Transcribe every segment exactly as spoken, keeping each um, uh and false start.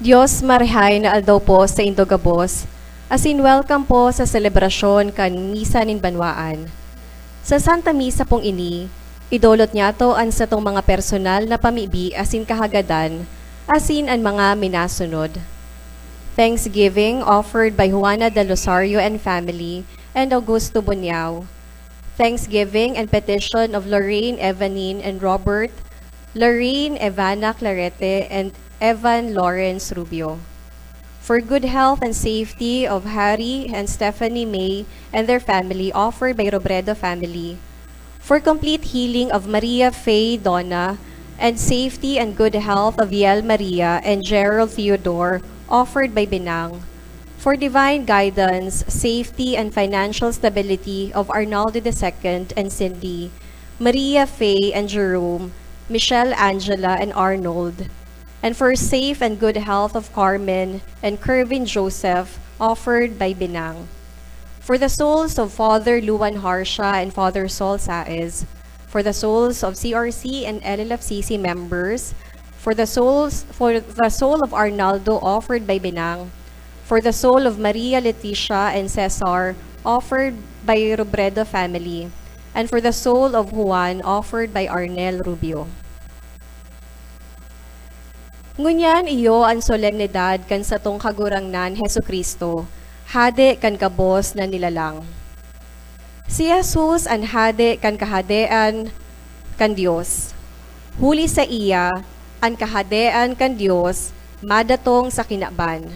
Dios, marahay na aldaw po sa indo gabos, asin welcome po sa selebrasyon kan Misa nin Banwaan. Sa Santa Misa pong ini, idolot niyato an satong mga personal na pamibi asin kahagadan, asin an mga minasunod. Thanksgiving offered by Juana del Rosario and family and Augusto Bunyao. Thanksgiving and petition of Lorraine, Evanine, and Robert, Lorraine, Evana, Clarete, and Evan Lawrence Rubio. For good health and safety of Harry and Stephanie May and their family, offered by Robredo family. For complete healing of Maria Faye Donna and safety and good health of Yel Maria and Gerald Theodore, offered by Binang. For divine guidance, safety, and financial stability of Arnaldo the second and Cindy, Maria Faye and Jerome, Michelle, Angela, and Arnold, and for safe and good health of Carmen and Kervin Joseph, offered by Binang. For the souls of Father Luan Harsha and Father Sol Saez, for the souls of C R C and L L F C C members, for the souls, for the soul of Arnaldo, offered by Binang, for the soul of Maria Leticia and Cesar, offered by Robredo family, and for the soul of Juan, offered by Arnel Rubio. Ngunyan iyo an solemnidad kan satong Kagurangnan Jesu-Cristo, Hade kan gabos na nilalang. Si Jesus an Hade kan Kahadean kan Dios. Huli saiya, an Kahadean kan Dios madatong sa kinaban.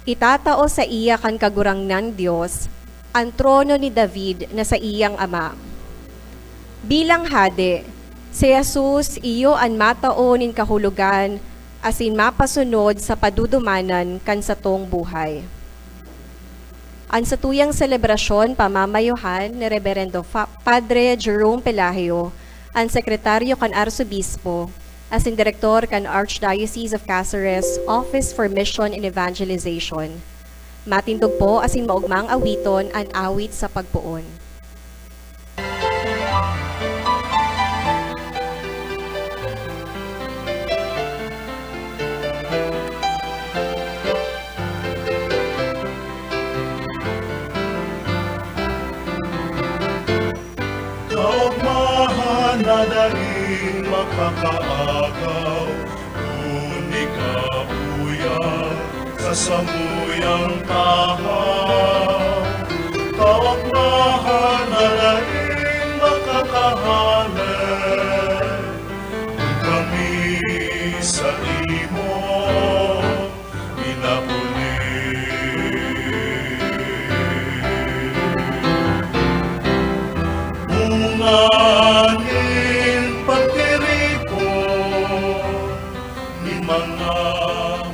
Itatao saiya kan Kagurangnan Dios an trono ni David na saiyang ama. Bilang Hade, si Jesus iyo an matao nin kahulogan asin mapasunod sa padudumanan kan satong buhay. An satuyang selebrasyon pamamayuhan ni Reberendo Fa-, Padre Jerome Pelagio, an sekretaryo kan Arsobispo, asin direktor kan Archdiocese of Caceres Office for Mission and Evangelization. Matindog po asin maogmang awiton an awit sa pagpoon. Kaogmahan na daing makakaagaw, kun ikabuya sa samuyang tahaw. Kaogmahan na daing makakahale, kun kami sa imo minapuli. Bunga nin pagtiripon nin mga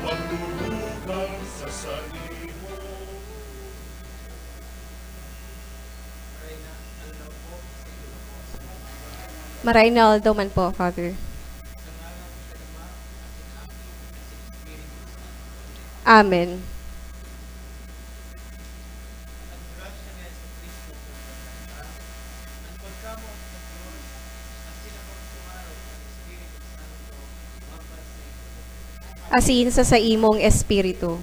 magturugang sa saimo. Maray na aldaw man po, Father. Amen. Asin sa saimong espiritu.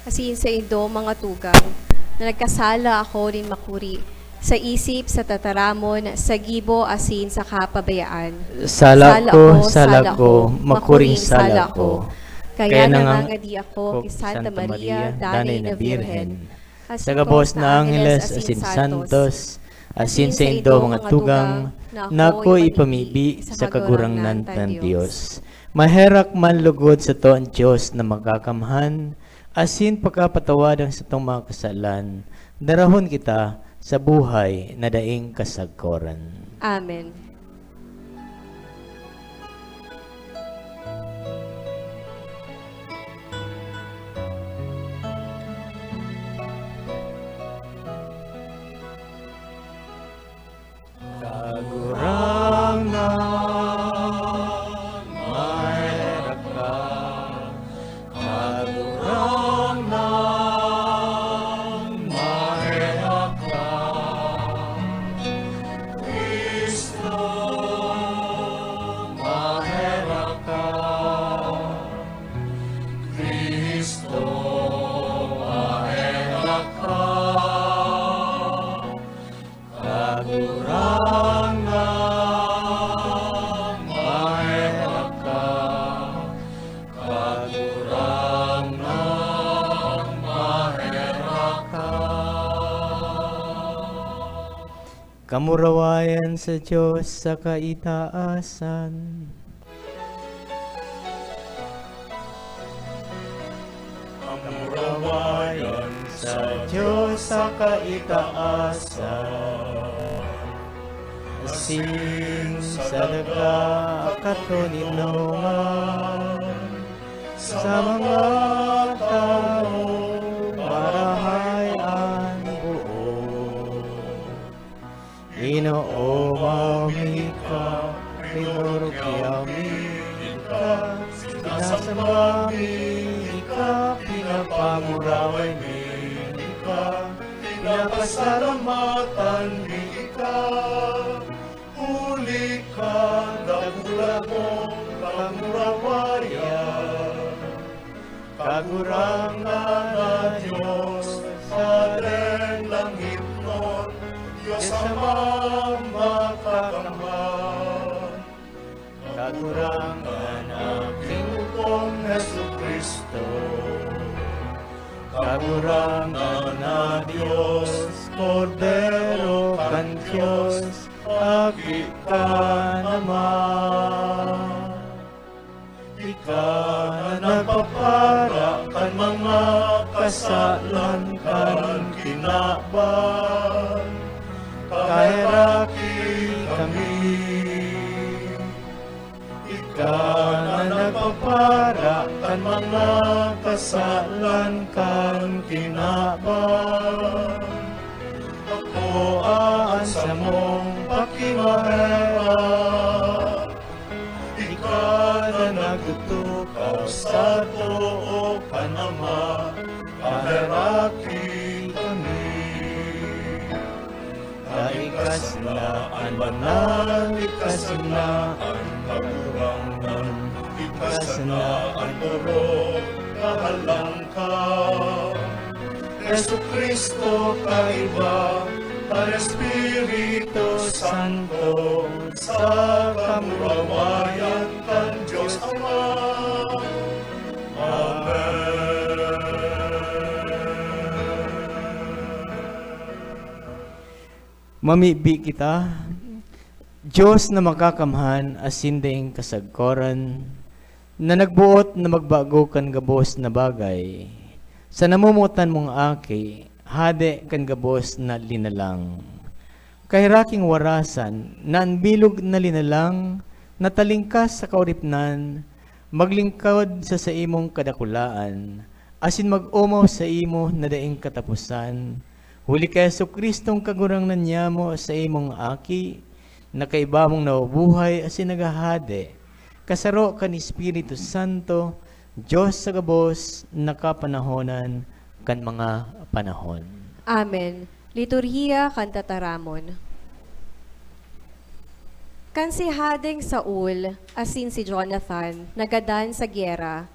Asin saindo, mga tugang, na nagkasala ako nin makuri, sa isip, sa tataramon, sa gibo, asin sa kapabayaan. Sala ko, sala ko, makuring sala ko. Kaya nangangadi ako ki Santa Maria, Danay na Birhen, sa gabos na angeles asin santos, asin saindo, mga tugang, na ako ipamibi sa Kagurangnan kan Dios. Maherak man lugod sato an Dios na Makakamhan, asin pakapatawad an satong mga kasalan, darahon kita sa buhay na daing kasagkoran. Amen. Kagurangnan, maherak ka. Kamurawayan sa Dios sa kaitaasan. Kamurawayan sa Dios sa kaitaasan. Asin sa daga katoninongan, sa mga tawo marahay an buot. Inoomaw mi ka, rinorokyaw mi ka, sinasamba mi ka, pinapanguraway mi ka, pinapasalamatan mi ka, huli kan dakula mong kamurawayan. Kagurangnan na Dios, Hadeng langitnon, Dios Ama makakamhan. Kagurangnan na Ginoo kong Jesu-Cristo. Kagurangnan na Dios, Kordero kan Dios, Aki kan Ama. Ika na nagpapara kan mga kasalan kan kinaban, kaheraki kami. Ika na nagpapara kan mga kasalan kan kinaban, akoa an samong pakimaherak. Ika na nagtutukaw sa too kan Ama, kaheraki kami. Ta ika sana an banal, ika sana an kagurangnan, ika sana an orog, kahalang ka. Jesu-Cristo, kaiba kan Espiritu Santo, sa kamurawayan kan Dios Ama. Amen. Mamibi kita, Dios na makakamhan asin daing kasagkoran, na nagboot na magbago kan gabos na bagay, sa namomotan mong Aki, Hade kan gabos na linalang. Kaheraking warasan na an bilog na linalang natalingkas sa kaoripnan, maglingkod sa saimong kadakulaan, asin mag-omaw saimo na daing kataposan, huli ki Jesu-Cristong Kagurangnan niyamo, saimong Aki, na kaiba mong nabubuhay asin naghahade, kasaro kan Espiritu Santo, Dios sa gabos na kapanahonan kan mga panahon. Amen. Liturhiya kan Tataramon. Kan si Hadeng Saul asin si Jonathan nagadan sa giyera,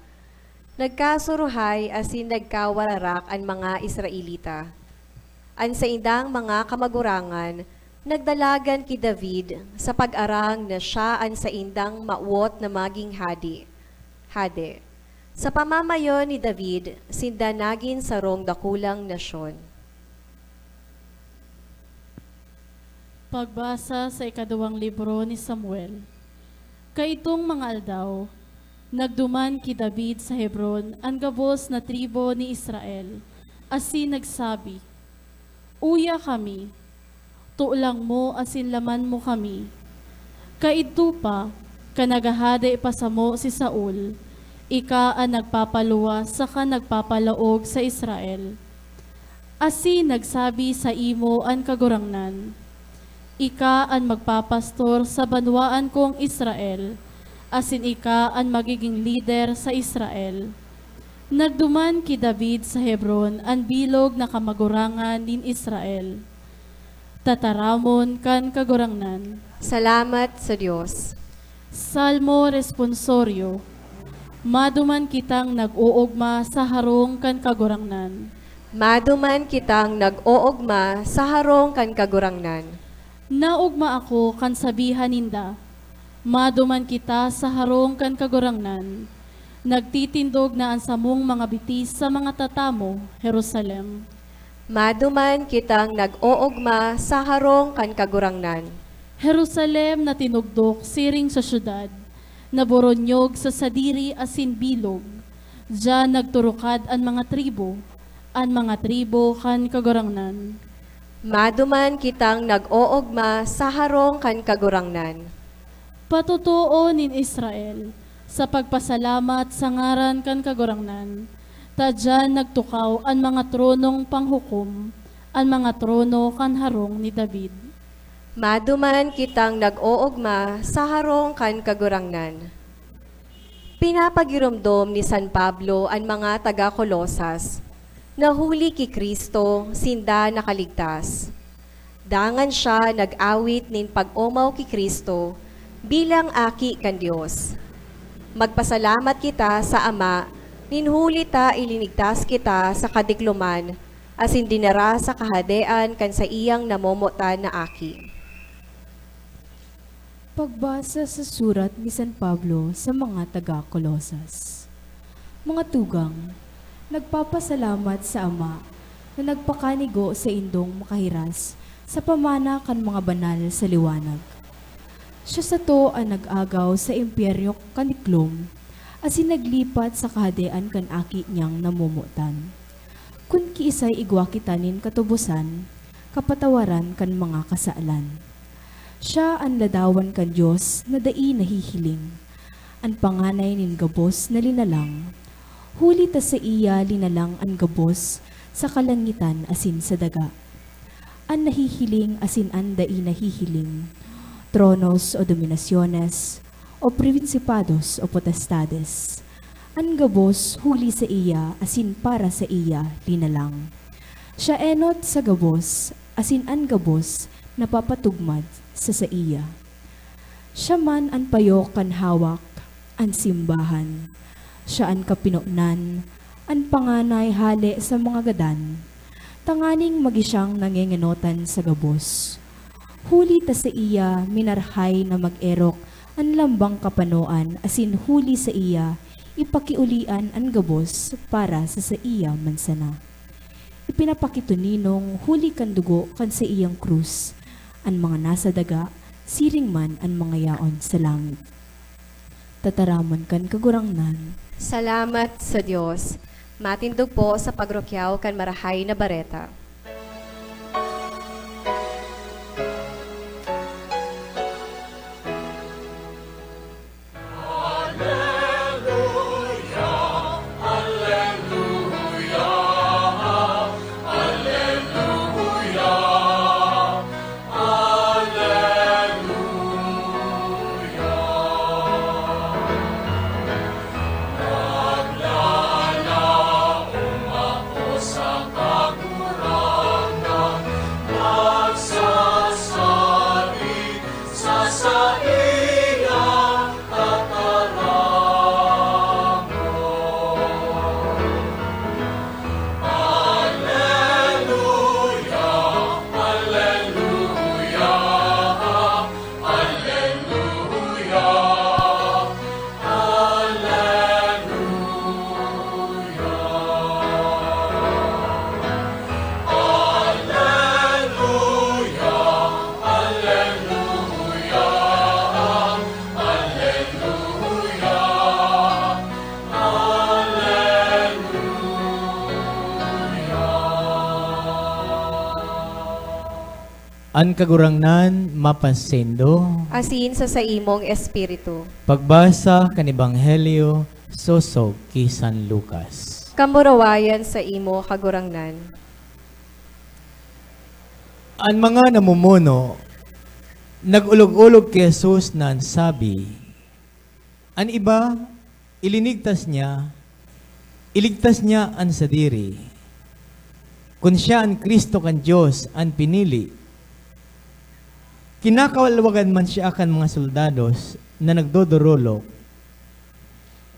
nagkasuruhay asin nagkawararak an mga Israelita. An saindang mga kamagurangan nagdalagan ki David sa pag-arang na siya an saindang mawot na magin hadi, hade. Sa pamamayo ni David, sinda nagin sarong dakulang nasyon. Pagbasa sa ikaduwang libro ni Samuel. Kaidtong mga aldaw, nagduman ki David sa Hebron an gabos na tribo ni Israel, asin nagsabi, "Uya kami, tulang mo asin laman mo kami." Kaidto pa, kan naghahade pa samo si Saul, ika an nagpapaluwas saka nagpapalaog sa Israel. Asin nagsabi saimo an Kagurangnan, "Ika an magpapastor sa banwaan kong Israel, asin ika an magigin lider sa Israel." Nagduman ki David sa Hebron an bilog na kamagurangan nin Israel. Tataramon kan Kagurangnan. Salamat sa Dios. Salmo Responsorio. Maduman kitang nag-oogma sa harong kan Kagurangnan. Maduman kitang nag-oogma sa harong kan Kagurangnan. Naogma ako kan sabihan ninda, "Maduman kita sa harong kan Kagurangnan." Nagtitindog na an samong mga bitis sa mga tatawo, Jerusalem. Maduman kitang nag-oogma sa harong kan Kagurangnan. Jerusalem na tinugdok siring sa syudad, na boronyog sa sadiri asin bilog. Diyan nagturukad an mga tribu, an mga tribu kan Kagurangnan. Maduman kitang nag-oogma sa harong kan Kagurangnan. Patotoo nin Israel, sa pagpasalamat sa ngaran kan Kagurangnan, ta diyan nagtukaw an mga tronong panghukom, an mga trono kan harong ni David. Maduman kitang nag-oogma sa harong kan Kagurangnan. Pinapagiromdom ni San Pablo an mga taga Colosas, na huli ki Cristo sinda nakaligtas. Dangan siya nag-awit nin pag-omaw ki Cristo bilang Aki kan Dios. Magpasalamat kita sa Ama nin huli ta ilinigtas kita sa kadikloman asin dinara sa Kahadean kan saiyang namomotan na Aki. Pagbasa sa surat ni San Pablo sa mga taga Colosas. Mga tugang, nagpapasalamat sa Ama na nagpakanigo saindong makahiras sa pamana kan mga banal sa liwanag. Siya sato an nag-agaw sa impyerno kan diklom, asin naglipat sa kahadean kan Aki niyang namomotan. Kun kiisay igwa kita nin katubosan, kapatawaran kan mga kasalan. Siya an ladawan kan Dios na dai nahihiling, an panganay nin gabos na linalang, huli ta saiya linalang an gabos sa kalangitan asin sa daga. An nahihiling asin an dai nahihiling, tronos o dominasiones, o prinsipados o potestades. An gabos huli saiya asin para saiya linalang. Siya enot sa gabos, asin an gabos napapatugmad sa saiya. Siya man an payo kan hawak, an simbahan. Siya an kapinonan, an panganay hale sa mga gadan, tanganing magi siyang nangengenotan sa gabos. Huli ta saiya minarahay na mag-erok an lambang kapanoan, asin huli saiya ipakiolian an gabos para sa saiya man sana. Ipinapakitoninong huli kan dugo kan saiyang krus an mga nasa daga, siring man an mga yaon sa langit. Tataramon kan Kagurangnan. Salamat sa Dios. Matindog po sa pagrukyaw kan Marahay na Bareta. An Kagurangnan mapasaindo. Asin sa saimong espiritu. Pagbasa kan Ebanghelyo sosog ki San Lucas. Kamurawayan sa imo, Kagurangnan. An mga namumuno nag-olog-olog ki Jesus na an sabi, an iba, ilinigtas niya, iligtas niya an sadiri. Kun siya an Cristo kan Dios, an pinili, kinakawalwagan man siya kan mga soldados na nagdodorolok.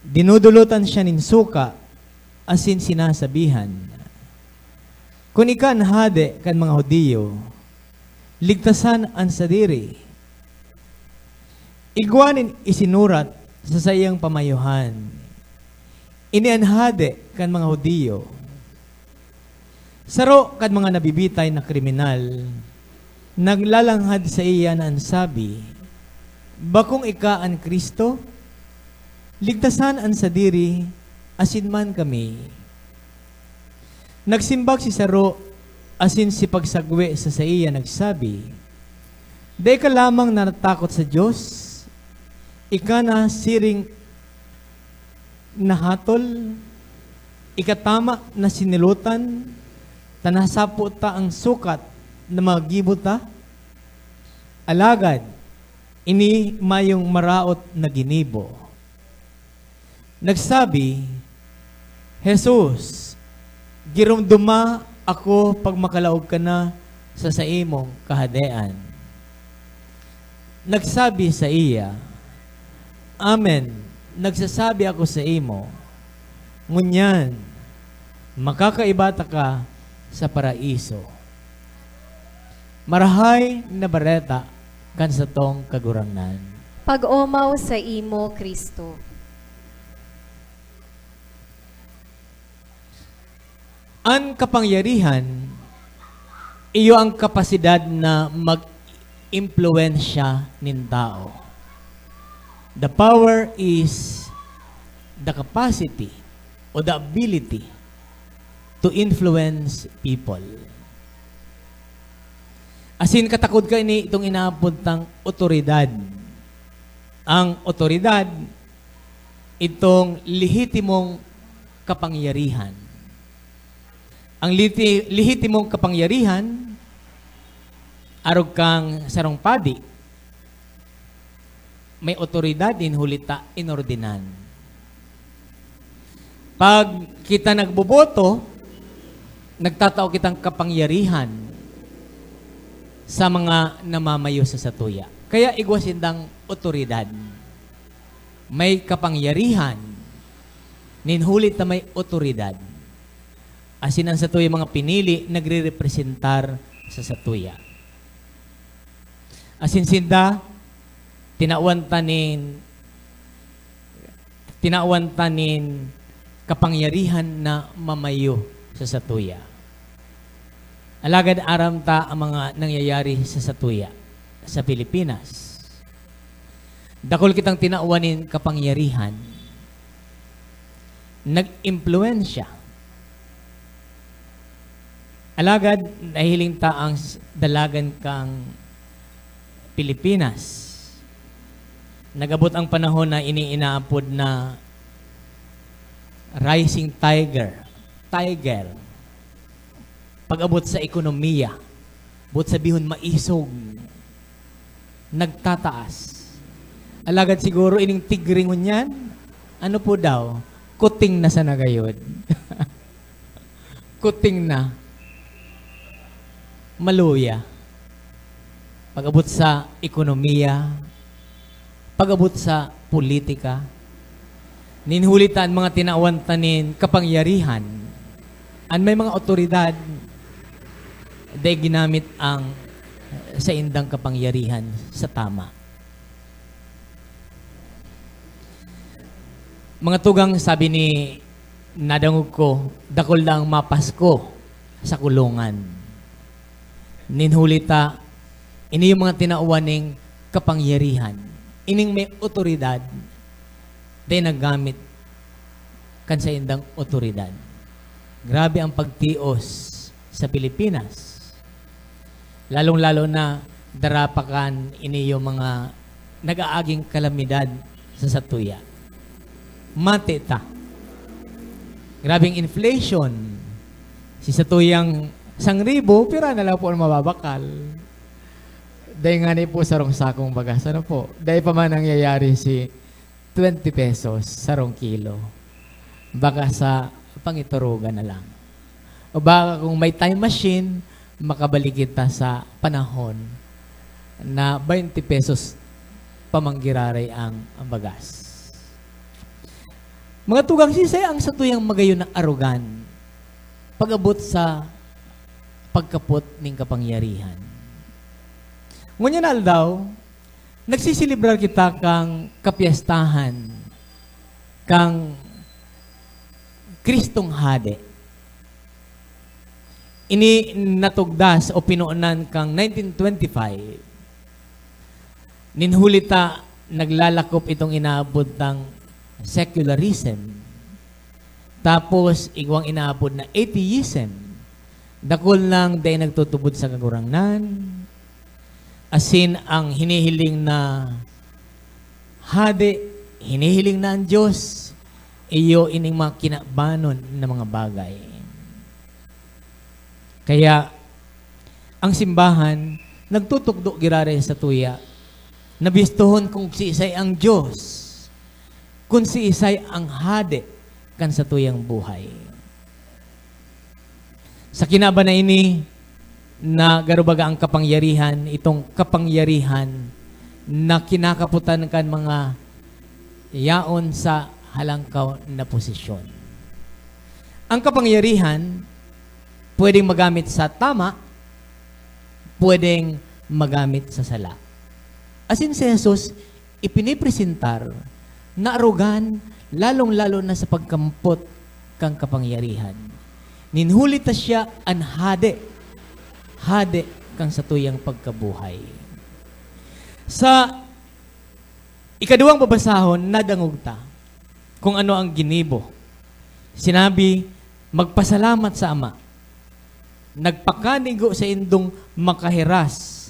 Dinudulotan siya nin suka asin sinasabihan, "Kun ika an hade kan mga Judio, ligtasan an sadiri." Igwa nin isinurat sa saiyang pamayohan, "Ini an hade kan mga Judio." Saro kan mga nabibitay na kriminal naglalanghad saiya na an sabi, "Bakong ika an Cristo? Ligtasan an sadiri asin man kami." Nagsimbag si saro asin si pagsagwe sa saiya nagsabi, "Dai ka lamang natakot sa Dios? Ika na siring nahatol, ika tama na sinilotan, ta nasapo ta an sukat na magibo ta? Alagad, ini mayong maraot na ginibo." Nagsabi, "Jesus, giromdoma ako pagmakalaog ka na sa saimong kahadean." Nagsabi saiya, "Amen, nagsasabi ako saimo, ngunyan, makakaiba taka sa Paraiso." Marahay na Bareta kan satong Kagurangnan. Pag-omaw saimo, Cristo. An kapangyarihan, iyo an kapasidad na mag-impluwensya nin tawo. The power is the capacity or the ability to influence people. Asin katakod kaini itong inaapod tang otoridad. Ang otoridad, itong lehitimong kapangyarihan. Ang liti-, lehitimong kapangyarihan, arog kang sarong padi, may otoridad nin huli ta inordinan. Pag kita nagboboto, nagtatao kitang kapangyarihan sa mga namamayo sa satuya. Kaya igwa sindang otoridad. May kapangyarihan, nin huli ta may otoridad. Asin an satuyang mga pinili nagrerepresentar sa satuya. Asin sinda, tinawan ta nin, tinawan ta nin kapangyarihan na mamayo sa satuya. Alagad aram ta ang mga nangyayari sa satuya, sa Pilipinas. Dakul kitang tinawan nin kapangyarihan, nag-impluwensya. Alagad nahihiling ta ang s-, dalagan kang Pilipinas. Nag-abot ang panahon na ini inaapod na rising tiger. Tiger. Pag-abot sa ekonomiya, boot sabihon maisog, nagtataas. Alagad siguro ining tigre ngunyan, ano po daw, kuting na sana gayod. Kuting na. Maluya. Pag-abot sa ekonomiya, pag-abot sa politika, nin huli ta an mga tinawan ta nin kapangyarihan, an may mga awtoridad, dai ginamit ang saindang kapangyarihan sa tama. Mga tugang, sabi ni, nadangog ko, dakul na ang mapasko sa kulungan. Nin huli ta, ini yung mga tinawan ning kapangyarihan. Ining may otoridad, dai naggamit kan saindang otoridad. Grabe ang pagtios sa Pilipinas. Lalong-lalo na, dara pa kan ini yung mga nag-aaging kalamidad sa satuya. Mati ta. Grabing inflation. Si satuyang sangribo, pira na lang po ang mababakal. Dai ngani po sarong sakong bagas. Ano po? Dai pa man nangyayari si twenty pesos sarong kilo. Baka sa pangiturugan na lang. O baka kung may time machine, makabalik kita sa panahon na twenty pesos pa man giraray ang, ang bagas. Mga tugang, siisay ang satuyang magayon na arogan pag-abot sa pagkapot ning kapangyarihan? Ngunyan na aldaw, nagsiselebrar kita kan kapyestahan kan Kristong Hade. Ini natugdas o pinuonan kan nineteen twenty-five. Nin huli ta naglalakop itong inaabot tang secularism. Tapos, igwang inaabot na atheism. Dakul nang dai nagtutubod sa Kagurangnan. Asin ang hinihiling na hade, hinihiling na an Dios, iyo ining mga kinabanon na mga bagay. Kaya, ang simbahan nagtutukdo giraray sa tuya na bistohon kung siisay ang Dios, kung siisay ang hade kan satuyang buhay. Sa kinaban na ini, na garo baga ang kapangyarihan, itong kapangyarihan na kinakaputan kan mga yaon sa halangkaw na posisyon. Ang kapangyarihan pwedeng magamit sa tama, pwedeng magamit sa sala. Asin si Jesus, ipinipresentar na arogan, lalong-lalo na sa pagkampot kan kapangyarihan. Nin huli ta siya an hade, hade kan satuyang pagkabuhay. Sa ikaduwang babasahon, nadangog ta kung ano ang ginibo. Sinabi, "Magpasalamat sa Ama." Nagpakanigo saindong makahiras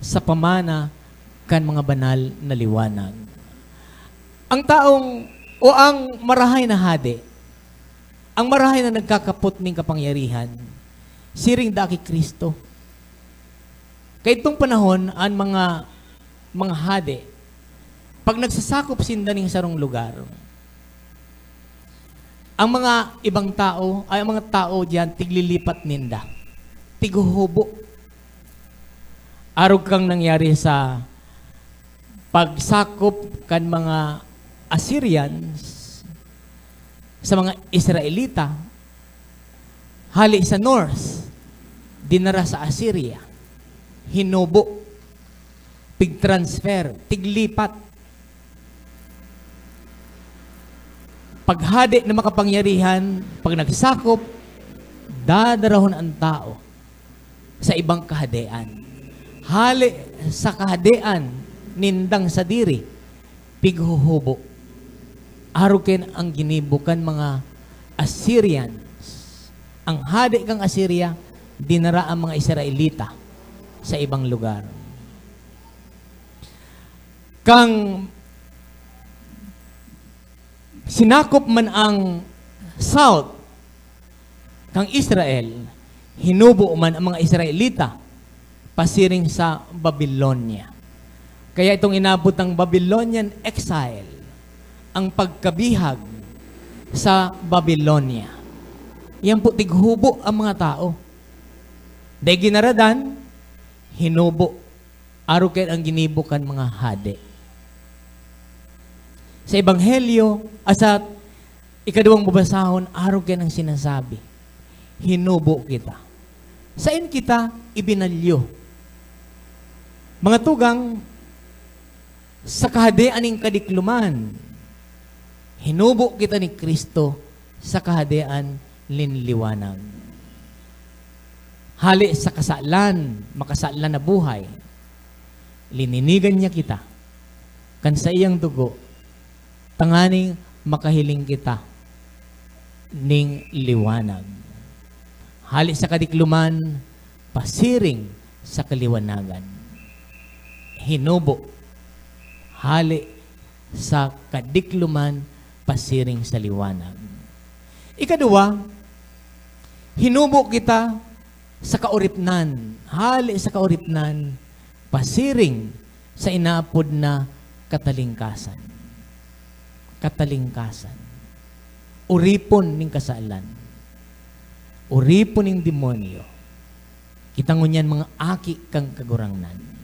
sa pamana kan mga banal na liwanag. Ang taong o ang marahay na hade, ang marahay na nagkakapot ning kapangyarihan, siring daa ki Cristo. Kaidtong panahon, an mga, mga hade, pag nagsasakop sinda ning sarong lugar, ang mga ibang tao, ay, ang mga tao diyan, tiglilipat ninda. Tighuhubo. Arog kang nangyari sa pagsakop kan mga Assyrians sa mga Israelita, hali sa north, dinara sa Assyria, hinubo, pig-transfer, tiglipat. Paghade na makapangyarihan, pag nagsakop, dadarahon an tao sa ibang kahadean. Hale sa kahadean nindang sadiri, pighuhubo. Arog kayan ang ginibo kan mga Assyrians. Ang hade kan Assyria, dinara ang mga Israelita sa ibang lugar. Kan sinakop man ang south kan Israel, hinubo man ang mga Israelita pasiring sa Babylonia. Kaya itong inabot ng Babylonian exile, ang pagkabihag sa Babylonia. Yan po, tighubo ang mga tao. Dai ginaradan, hinubo. Arog kayan ang ginibo kan mga hade. Sa Ebanghelyo, ah, sa ikaduwang babasahon, arog kayan ang sinasabi. Hinubo kita. Sain kita ibinalyo? Mga tugang, sa kahadean nin kadikloman, hinubo kita ni Cristo sa kahadean nin liwanag. Hale sa kasalan, makasalan na buhay, lininigan niya kita kan saiyang dugo, tanganing makahiling kita ning liwanag. Hale sa kadikloman, pasiring sa kaliwanagan. Hinubo, hale sa kadikloman, pasiring sa liwanag. Ikaduwa, hinubo kita sa kaoripnan. Hale sa kaoripnan, pasiring sa inaapod na katalingkasan. Katalingkasan. Oripon nin kasalan. Oripon nin demonyo. Kita ngunyan mga aki kan Kagurangnan.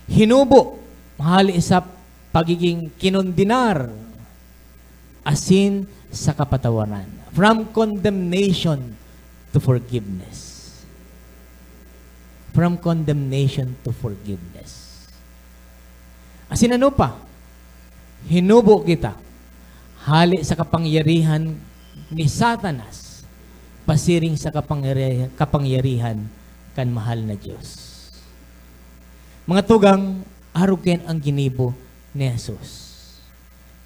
Hinubo, hale sa pagiging kinondenar, asin sa kapatawaran. From condemnation to forgiveness. From condemnation to forgiveness. Asin ano pa? Hinubo kita hale sa kapangyarihan ni Satanas pasiring sa kapangyari-, kapangyarihan kan mahal na Dios. Mga tugang, arog kayan ang ginibo ni Jesus.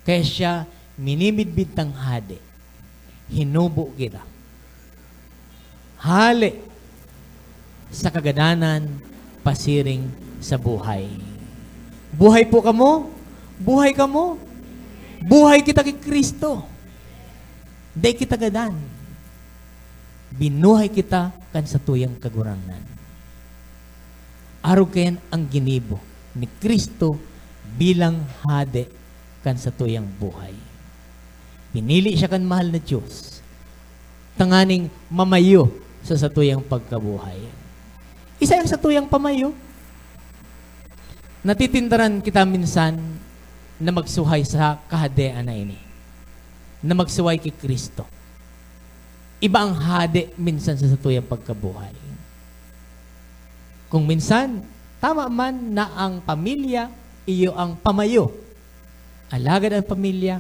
Kaya siya minimidbid tang hade. Hinubo kita. Hale sa kagadanan pasiring sa buhay. Buhay po kamo? Buhay kamo? Buhay kita ki Cristo. Dai kita gadan. Binuhay kita kan satuyang Kagurangnan. Arog kayan ang ginibo ni Cristo bilang Hade kan satuyang buhay. Pinili siya kan mahal na Dios tanganing mamayo sa satuyang pagkabuhay. Isa ang satuyang pamayo. Natitindaran kita minsan na magsuhay sa kahadean na ini, na magsuhay ki Cristo. Iba ang hade minsan sa satuyang pagkabuhay. Kung minsan, tama man na ang pamilya, iyo ang pamayo. Alagad ang pamilya,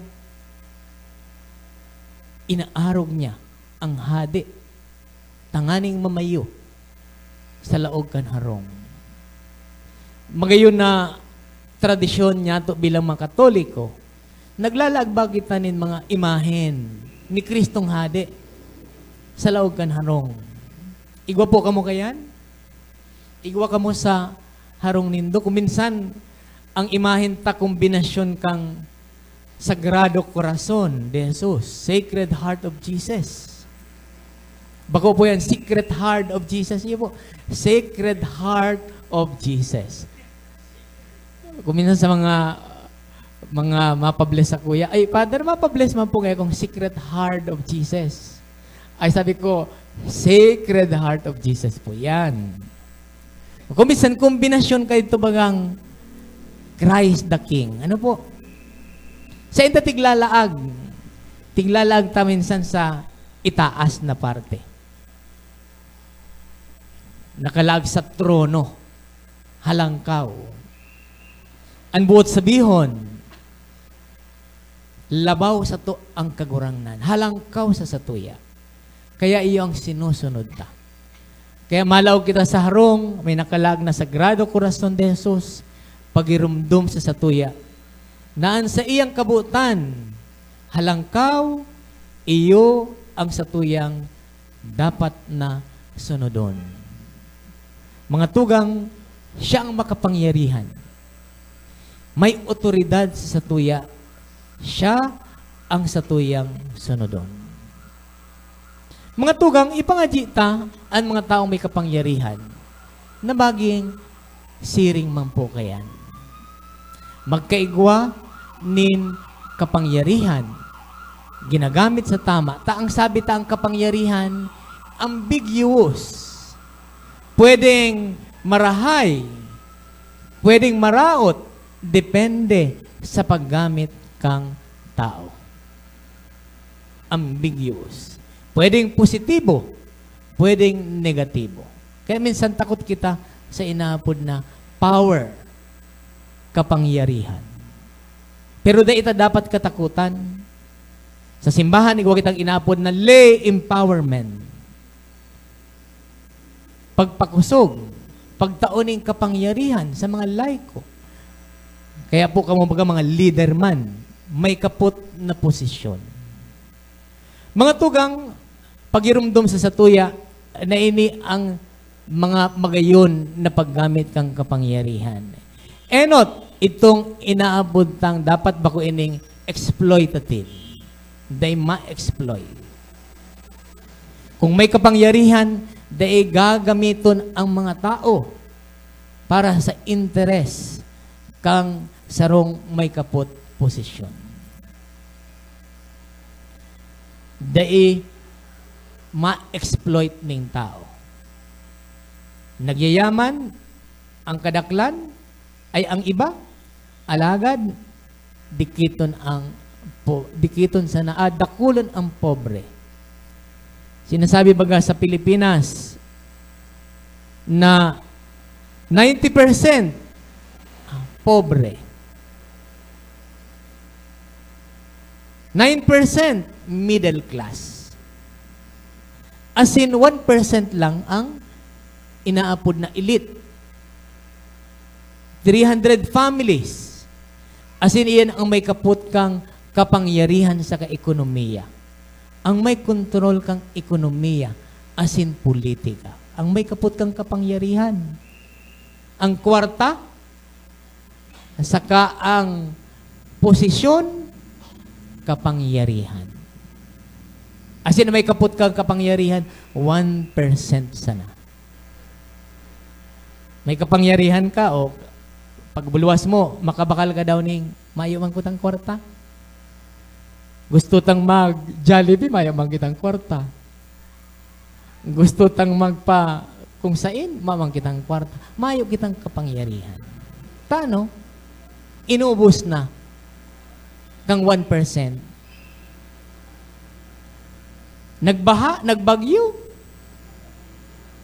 inaarog niya ang hade tanganing mamayo sa laog kan harong. Magayon na tradisyon niyato bilang mga Katoliko, naglalaag ba kita nin mga imahen ni Kristong Hade sa laog kan harong? Igwa po kamo kayan? Igwa kamo sa harong nindo. Kung minsan, ang imahen ta kombinasyon kan Sagrado Corazon de Jesus, Sacred Heart of Jesus. Bako po yan, Secret Heart of Jesus. Iyo po, Sacred Heart of Jesus. Kung minsan sa mga, mga mapabless sa kuya, "Ay, Father, mapabless man po ngayon kung Secret Heart of Jesus." Ay, sabi ko, "Sacred Heart of Jesus po yan." Kung minsan, kombinasyon kayo ito bagang Christ the King. Ano po? Sa inta tiglalaag, tiglalaag ta minsan sa itaas na parte. Nakalaag sa trono, halangkaw. An buot sabihon, labaw sato ang Kagurangnan, halangkaw sa satuya. Kaya iyo ang sinusunod ta. Kaya malaog kita sa harong, may nakalaag na Sagrado Corazon de Jesus, pagirumdom sa satuya, na an saiyang kabotan, halangkaw, iyo ang satuyang dapat na sunodon. Mga tugang, siya ang makapangyarihan. May otoridad sa satuya, siya ang satuyang sunodon. Mga tugang, ipangadyi ta an mga taong may kapangyarihan na magin siring man po kayan. Magkaigwa nin kapangyarihan, ginagamit sa tama, ta ang sabi ta ang kapangyarihan, ambiguous. Pwedeng marahay, pwedeng maraot, depende sa paggamit kang tao. Ambiguous. Pwedeng positibo, pwedeng negatibo. Kaya minsan takot kita sa inaapod na power, kapangyarihan. Pero dai ita dapat katakutan. Sa simbahan, igwa kitang inaapod na lay empowerment. Pagpakusog, pagtao nin kapangyarihan sa mga laiko. Kaya po kamo baga mga leader man, may kapot na posisyon. Mga tugang, pagirumdom sa satuya na ini ang mga magayon na paggamit kang kapangyarihan. Enot, itong inaabot tang dapat bako ining exploitative. Dai ma-exploit. Kung may kapangyarihan, dai gagamiton ang mga tao para sa interes kang sarong may kapot posisyon. Dai ma-exploit ning tao. Nagyayaman ang kadaklan, ay ang iba, alagad dikiton ang po-, dikiton sana, ah, dakulon ang pobre. Sinasabi baga sa Pilipinas na ninety percent pobre. Nine percent middle class. As in, one percent lang ang inaapod na elite. Three hundred families. As in, iyan ang may kapot kang kapangyarihan sa kaekonomiya. Ang may kontrol kang ekonomiya, as in, politika. Ang may kapot kang kapangyarihan. Ang kwarta, saka ang posisyon, kapangyarihan. As in, may kapot kang kapangyarihan, one percent sana. May kapangyarihan ka o pagbuluwas mo, makabakal ka daw ning, "Mayo man kitang kwarta." Gusto tang mag-Jollibee, mayo man kitang kwarta. Gusto tang magpa kung sain, mayo man kitang kwarta. Mayo kitang kapangyarihan. Tano, inubos na kang one percent. Nagbaha, nagbagyo,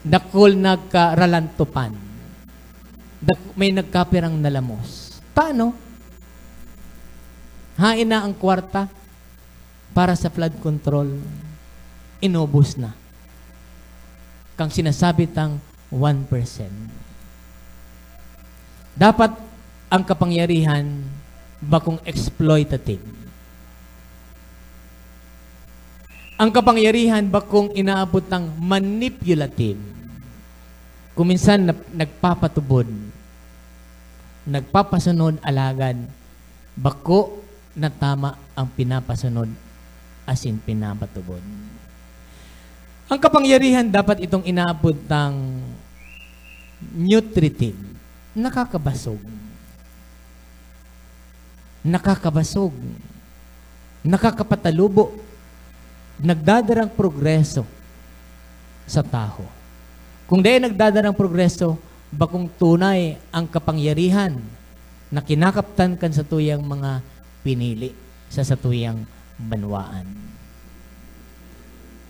dakul nagkaralantopan. Dak-, may nagkapirang nalamos. Tano, hain na ang kwarta para sa flood control, inubos na. Kang sinasabi tang one percent. Dapat ang kapangyarihan bakong exploitative. Ang kapangyarihan bakong inaabot ng manipulative. Kung minsan nap-, nagpapatubod, nagpapasunod, alagad bako na tama ang pinapasunod asin pinapatubod. Ang kapangyarihan dapat itong inaabot ng nutritive, nakakabasog. Nakakabasog. Nakakapatalubo. Nagdadarang progreso sa tawo. Kung dai nagdadarang progreso, bakong tunay ang kapangyarihan na kinakaptan kan satuyang mga pinili sa satuyang banwaan.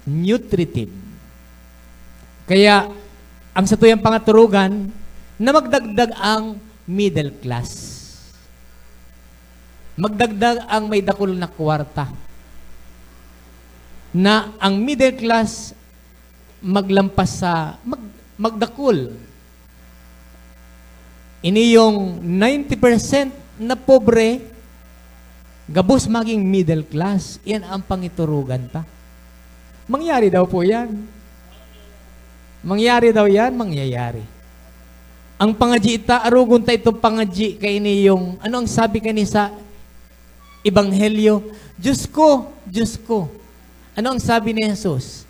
Nutritive. Kaya, ang satuyang pangaturugan na magdagdag ang middle class. Magdagdag ang may dakul na kwarta. Na ang middle class maglampas sa mag-, magdakul. Ini yung ninety percent na pobre, gabos maging middle class. Yan ang pangiturugan ta. Mangyari daw po yan. Mangyari daw yan, mangyayari. Ang pangadyi ta, arogon ta itong pangadyi kaini yung, ano ang sabi kani sa Ebanghelyo? "Diyos ko, Diyos ko." Ano ang sabi ni Jesus?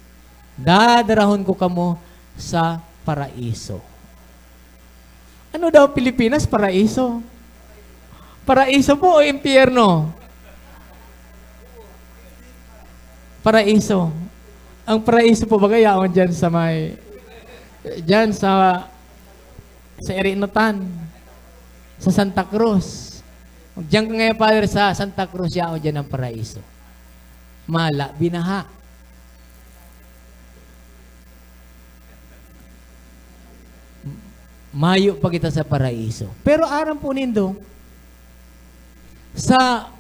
"Dadarahon ko kamo sa paraiso." Ano daw Pilipinas? Paraiso? Paraiso po o impyerno? Paraiso. Ang paraiso po, baga yaon dyan sa may, dyan sa, sa Irinutan, sa Santa Cruz. Diyan ka ngayon, Father, sa Santa Cruz, yaon dyan ang paraiso. Mala, binaha. Mayo pa kita sa paraiso. Pero aram po nindo, sa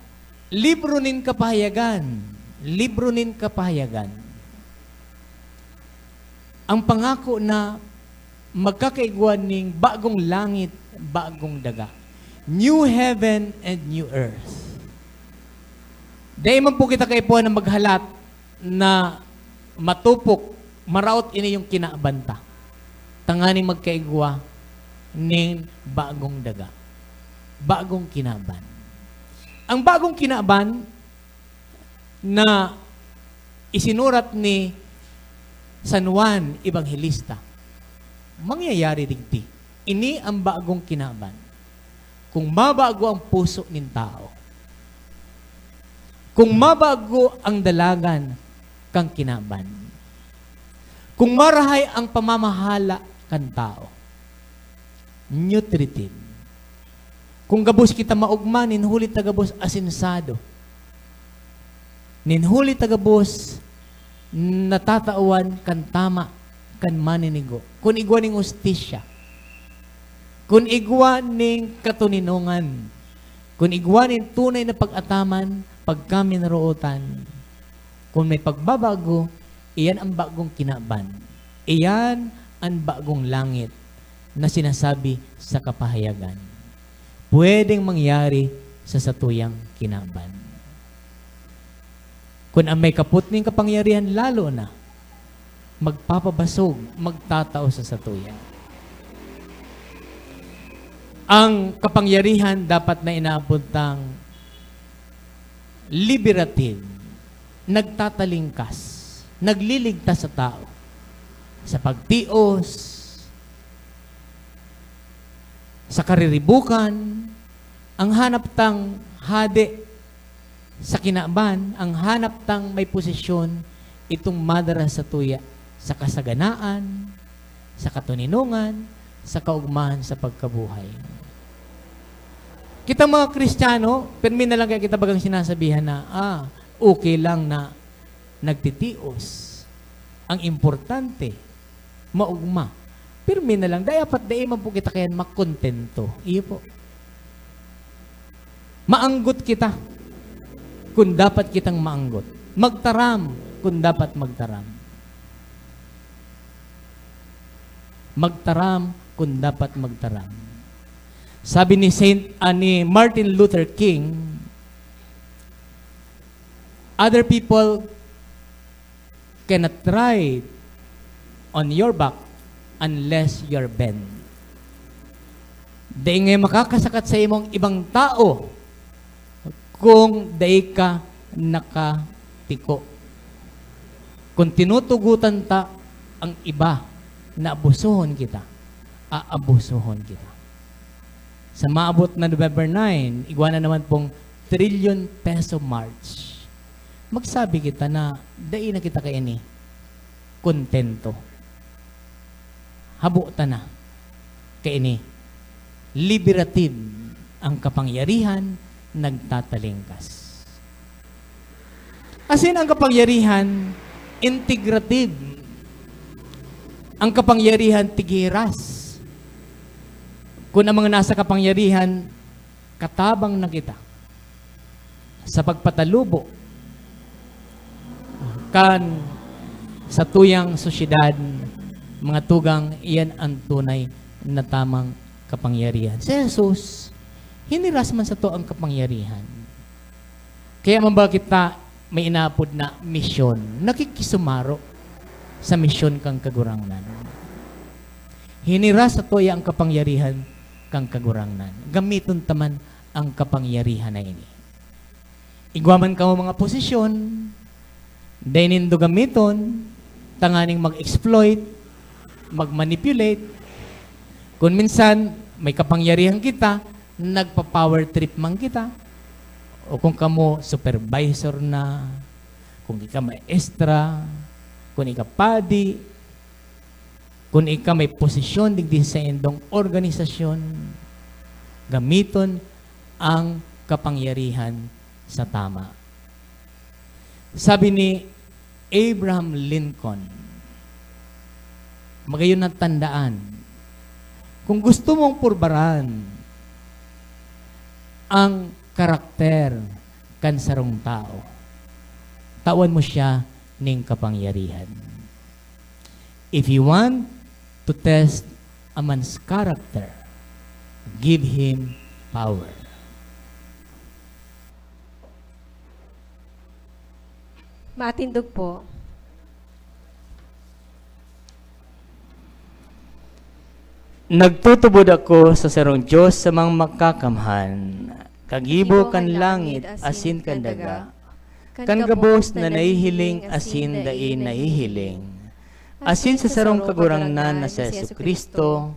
libro nin Kapahayagan, libro nin Kapahayagan, ang pangako na magkakaigwa ning bagong langit, bagong daga. New heaven and new earth. Dai man po kita kaipuhan na maghalat na matupok, maraot ini yung kinaban ta. Tanganing magkaigwa ning bagong daga. Bagong kinaban. Ang bagong kinaban na isinurat ni San Juan Evangelista, mangyayari digdi. Ini ang bagong kinaban. Kung mabago ang puso nin tao, kung mabago ang dalagan kan kinaban, kung marahay ang pamamahala kan tao, nutritive. Kung gabos kita maogma, nin huli ta gabos asensado. Nin huli ta gabos natatawan kan tama, kan maninigo. Kun igwa nin hustisya. Kun igwa nin katoninongan. Kun igwa nin tunay na pag-ataman, pagkaminarootan. Kun may pagbabago, Iyan ang bagong kinaban. Iyan ang bagong langit na sinasabi sa kapahayagan. Pwedeng mangyari sa satuyang kinaban. Kun an may kapot nin kapangyarihan lalo na, magpapabasog, magtatao sa satuya. Ang kapangyarihan dapat na inaapod tang liberative, nagtatalingkas, nagliligtas sa tao, sa pagtios, sa kariribukan. Ang hanap tang hade sa kinaban, ang hanap tang may posisyon, itong madara satuya sa kasaganaan, sa katoninongan, sa kaugmahan sa pagkabuhay. Kita mga Kristiyano, pirmi na lang kaya kita bagang sinasabihan na, "Ah, okay lang na nagtitios. Ang importante, maugma." Pirmi na lang. Dai apat, dai man po kita kayan makontento. Iyo po. Maanggot kita kun dapat kitang maanggot. Magtaram kun dapat magtaram. Magtaram kun dapat magtaram. Sabi ni Saint, ah, ni Martin Luther King, "Other people cannot ride on your back unless you're bent." Dai ngaya makakasakat sa imong ibang tao kung dai ka nakatiko. Kung tinutugutan ta ang iba, naabusuhon kita, aabusuhon kita. Sa maabot na November nine, igwa na naman pong Trillion Peso March. Magsabi kita na dai na kita kaini kontento. Habo ta na kaini. Liberative ang kapangyarihan, nagtatalingkas. Asin ang kapangyarihan, integrative. Ang kapangyarihan, tighiras. Kun ang mga nasa kapangyarihan, katabang na kita sa pagpatalubo kan satuyang sosyedad, mga tugang, iyan ang tunay na tamang kapangyarihan. Si Jesus, hiniras man sato ang kapangyarihan. Kaya man ba kita may inaapod na misyon, nakikisumaro sa misyon kan Kagurangnan. Hiniras satuya ang kapangyarihan kan Kagurangnan. Gamiton ta man ang kapangyarihan na ini. Igwa man kamo mga posisyon, dai nindo gamiton tanganing mag-exploit, mag-manipulate. Kun minsan, may kapangyarihan kita, nagpa-power trip man kita. O kung kamo, supervisor na, kung ika maestra, kung ika padi, kung ika may posisyon digdi sa indong organisasyon, gamiton ang kapangyarihan sa tama. Sabi ni Abraham Lincoln, magayon na tandaan, kung gusto mong purbaran ang karakter kan sarong tao, tawan mo siya ning kapangyarihan. If you want to test a man's character, give him power. Matindog po. Nagtutubod ako sa sarong Dios sa mga makakamhan, kagibo kan langit asin kan daga, kan gabos na nahihiling asin dai nahihiling, asin sa sarong Kagurangnan na si Jesu-Cristo,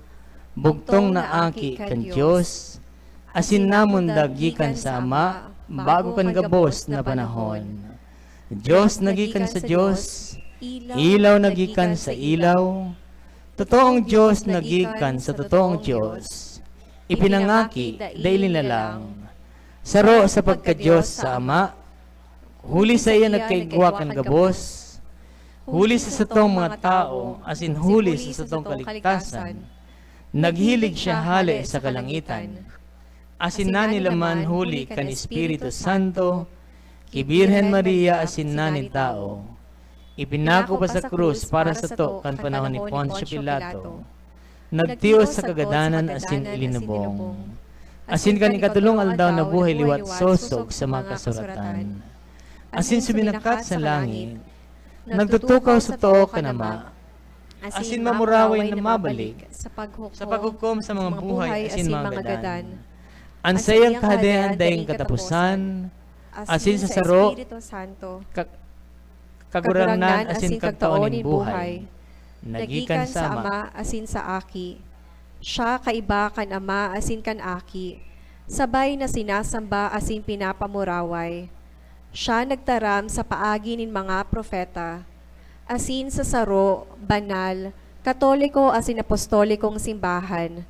bugtong na Aki kan Dios, asin namundag gikan sa Ama bago kan gabos na panahon. Dios na gikan sa Dios, ilaw na gikan sa ilaw, totoong Dios na gikan sa totoong Dios, ipinangaki, dai linalang, saro sa pagka-Dios sa Ama, huli saiya nagkaigwa kan gabos, huli sa satong mga tawo, asin huli sa satong kaligtasan, naghilig siya hale sa kalangitan, asin nanilaman huli kan Espiritu Santo, ki Birhen Maria asin nanitawo. Ipinako pa sa krus para sato kan panahon ni Poncio Pilato. Nagtios sa kagadanan asin ilinubong. Asin kan ikatolong aldaw nabuhay liwat sosog sa mga kasuratan. Asin suminakat sa langit, nagtutukaw sa too kan Ama. Asin mamuraway na mabalik sa paghukom sa mga buhay asin mga gadan. An saiyang kahadean daing kataposan, asin sa saro, Espiritu Santo, ka-, Kagurangnan asin Kagtao nin buhay, nagikan sa Ama asin sa Aki. Siya kaiba kan Ama asin kan Aki, sabay na sinasamba asin pinapamuraway. Siya nagtaram sa paagi nin mga propeta, asin sa saro, banal, katoliko asin apostolikong simbahan.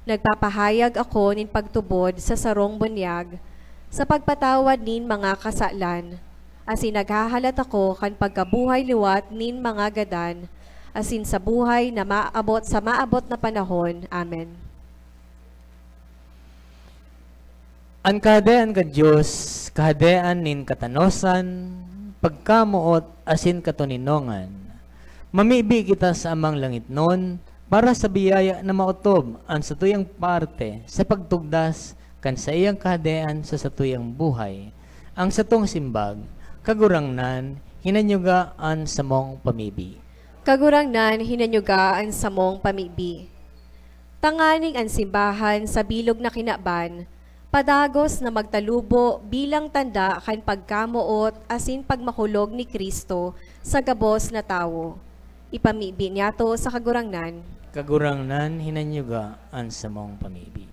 Nagpapahayag ako nin pagtubod sa sarong bunyag, sa pagpatawad nin mga kasalan, asin naghahalat ako kan pagkabuhay liwat nin mga gadan, asin sa buhay na maabot sa maabot na panahon. Amen. An Kahadean kan Dios, kahadean nin katanosan, pagkamoot, asin katoninongan. Mamibi kita sa Amang langitnon para sa biyaya na maotob an satuyang parte sa pagtugdas kan saiyang Kahadean sa satuyang buhay. Ang satong simbag, Kagurangnan, hinanyuga an samong pamibi. Kagurangnan, hinanyuga an samong pamibi. Tanganing an simbahan sa bilog na kinaban, padagos na magtalubo bilang tanda kan pagkamoot asin pagmakulog ni Cristo sa gabos na tawo. Ipamibi niyato sa Kagurangnan. Kagurangnan, hinanyuga an samong pamibi.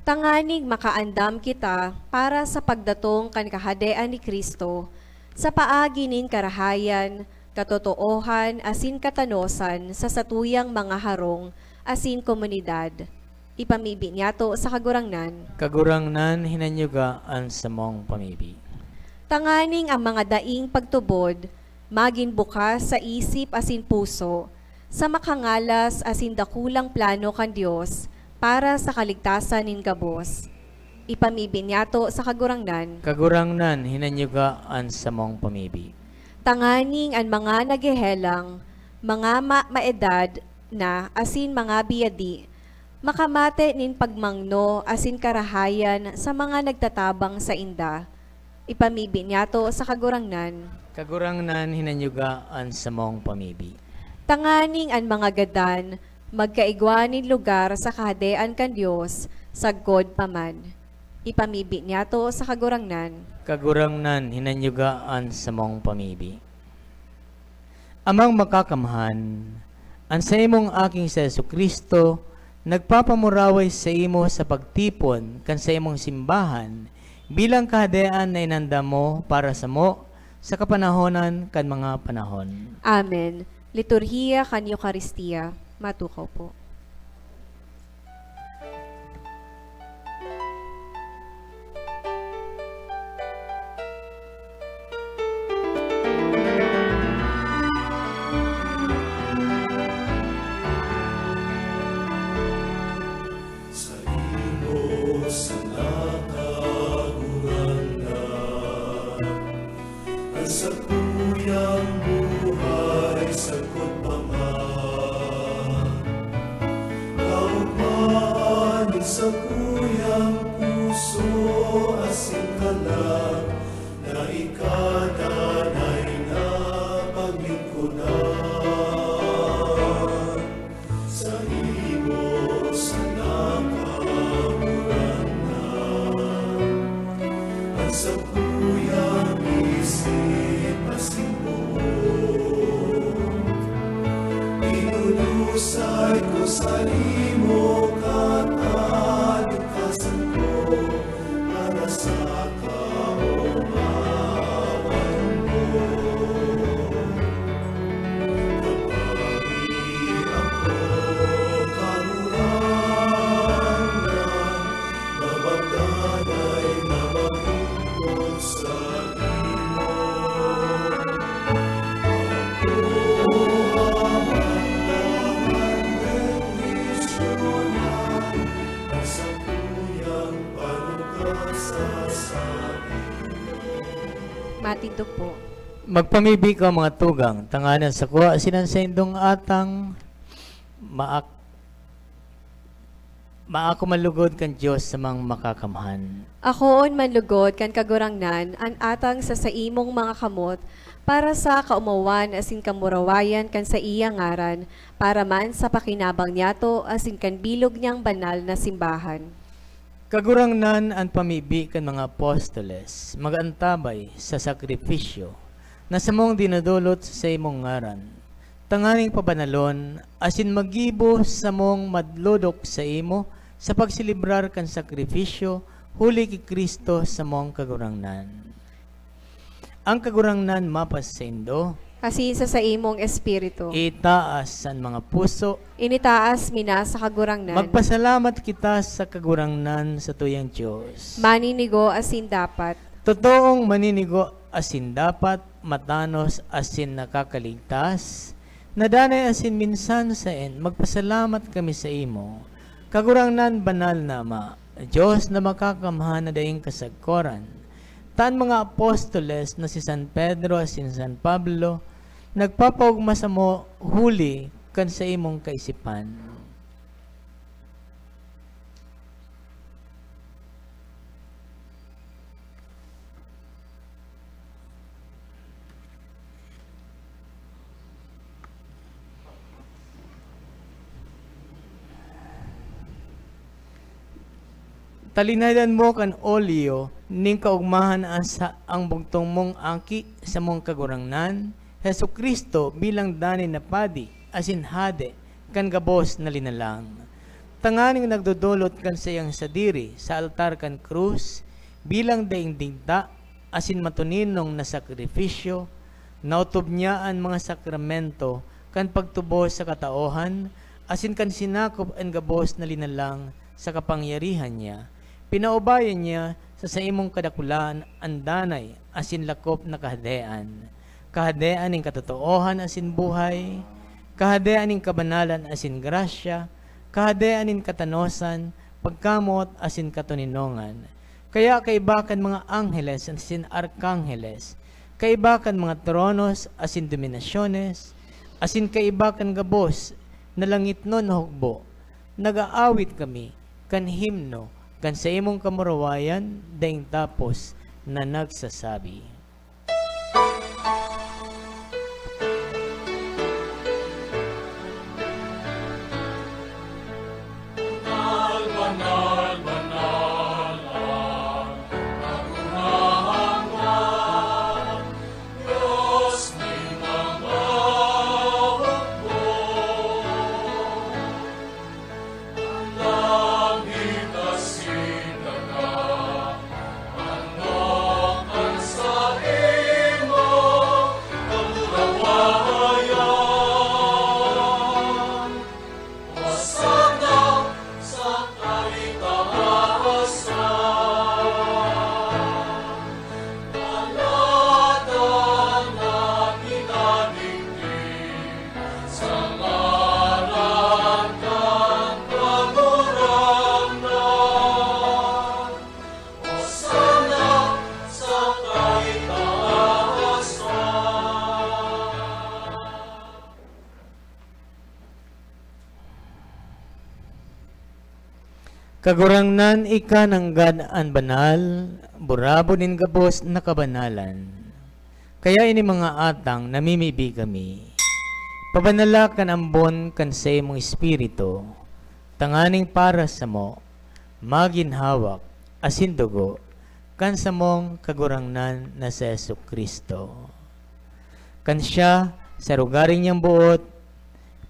Tanganing makaandam kita para sa pagdatong kan Kahadean ni Cristo, sa paagi nin karahayan, katotoohan, asin katanosan sa satuyang mga harong asin komunidad. Ipamibi niyato sa Kagurangnan. Kagurangnan, hinanyuga an samong pamibi. Tanganing ang mga daing pagtubod magin bukas sa isip asin puso, sa makangalas asin dakulang plano kan Dios para sa kaligtasan nin gabos. Ipamibi niyato sa Kagurangnan. Kagurangnan, hinanyuga an samong pamibi. Tanganing an mga naghehelang, mga ma-, maedad na asin mga biyadi, makamate nin pagmangno asin karahayan sa mga nagtatabang sainda. Ipamibi niyato sa Kagurangnan. Kagurangnan, hinanyuga an samong pamibi. Tanganing an mga gadan magkaigwa nin lugar sa Kahadean kan Dios sagkod pa man. Ipamibi niyato sa Kagurangnan. Kagurangnan, hinanyuga an samong pamibi. Amang Makakamhan, an saimong Aking si Jesu-Cristo nagpapamuraway saimo sa pagtipon kan saimong simbahan bilang Kahadean na inandam mo para samo sa kapanahonan kan mga panahon. Amen. Liturhiya kan Eukaristia. Matukaw po. Saimo sana, Kagurangnan, an sakuyang buhay sagkod pa man. Kaogmahan nin sakuyang puso asin kalag na ika danay na paglingkodan. Saimo sana, Kagurangnan, an sakuyang isip asin boot. Idudusay ko saimo katalingkasan ko, para sa kaomawan mo. Kapari ako, Kagurangnan, na magdanay na maglingkod saimo. Ako, Ama, ang bendisyon na ang sakuyang panukasa sa Matindog po. Magpamibi ka, mga tugang, tanganing an sakwa asin an saindong atang maak-, maako manlugod kan Dios samang Makakamhan. Akoon manlugod kan Kagurangnan an atang sa saimong mga kamot, para sa kaomawan asin kamurawayan kan saiyang ngaran, para man sa pakinabang niyato asin kan bilog niyang banal na simbahan. Kagurangnan, an pamibi kan mga apostoles mag-antabay sa sakrifisyo na samong dinodolot sa saimong ngaran, tanganing pabanalon asin maggibo samong madlodok saimo sa pagselebrar kan sakrifisyo huli ki Cristo samong Kagurangnan. An Kagurangnan mapasaindo. Asin sa saimong espiritu. Itaas an mga puso. Initaas mi na sa Kagurangnan. Magpasalamat kita sa Kagurangnan, satuyang Dios. Maninigo asin dapat. Totoong maninigo asin dapat, matanos asin nakakaligtas, na danay asin minsan saen, magpasalamat kami saimo, Kagurangnan, banal na Ama, Dios na makakamhan na daing kasagkoran. Ta an mga apostoles na si San Pedro asin San Pablo nagpapaogma samo huli kan saimong kaisipan. Talinhadan mo kan olyo nin kaogmahan an sa, ang bugtong mong Aki, samong Kagurangnan, Jesu-Cristo, bilang danay na Padi asin Hade kan gabos na linalang, tanganing nagdodolot kan saiyang sadiri sa altar kan krus bilang daing digta asin matuninong na sakrifisyo, naotob niya an mga sakramento kan pagtubos sa katauhan asin kan sinakop an gabos na linalang sa kapangyarihan niya. Pinaubayan niya sa saimong kadakulaan an danay asin lakop na Kahadean, Kahadean nin katotoohan asin buhay, Kahadean nin kabanalan asin grasya, Kahadean nin katanosan, pagkamoot asin katoninongan. Kaya kaiba kan mga angheles asin arkangheles, kaiba kan mga tronos asin dominasyones, asin kaiba kan gabos na langitnon na hukbo, nag-aawit kami kan himno kan saimong kamurawayan daing tapos na nagsasabi. Kagurangnan, ika nanggad an banal, burabod nin gabos na kabanalan. Kaya ini mga atang namimibi kami, pabanala kan ambon kan saimong Espiritu, tanganing para samo, magin hawak asin dugo kan samong Kagurangnan na si Jesu-Cristo. Kan siya, sa rogaring niyang boot,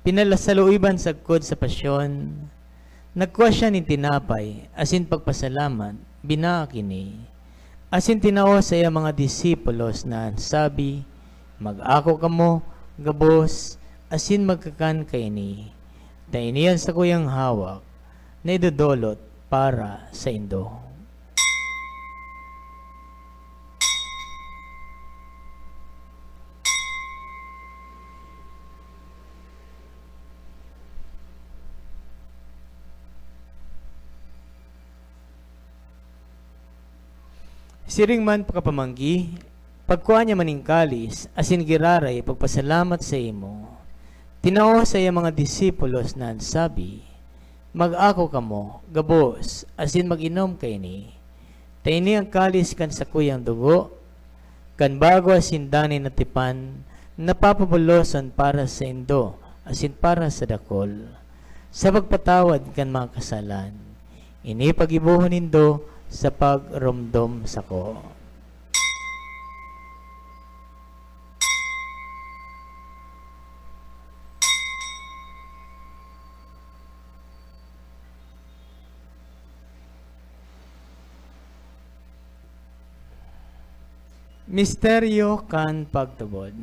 pinalasaluiban sagkod sa pasyon, nagkua siya nin tinapay, asin pagpasalamat, binaak ini, asin tinao sa iya mga disipulos na sabi, "Mag-ako kamo gabos, asin magkakan kaini, ta ini an sakuyang hawak na idodolot para saindo." Siring man pakapamanggi, Pagkua niya man nin kalis asin giraray pagpasalamat saimo, tinao sa iyang mga disipulos na nagsabi, "Mag-ako kamo gabos asin mag-inom kaini. Ta ini an kalis kan sakuyang dugo, kan bago asin danay na tipan, na papabulosan para saindo asin para sa dakul, sa pagpatawad kan mga kasalan. Ini paggibohon nindo sa pagromdom sako." Misteryo kan pagtubod.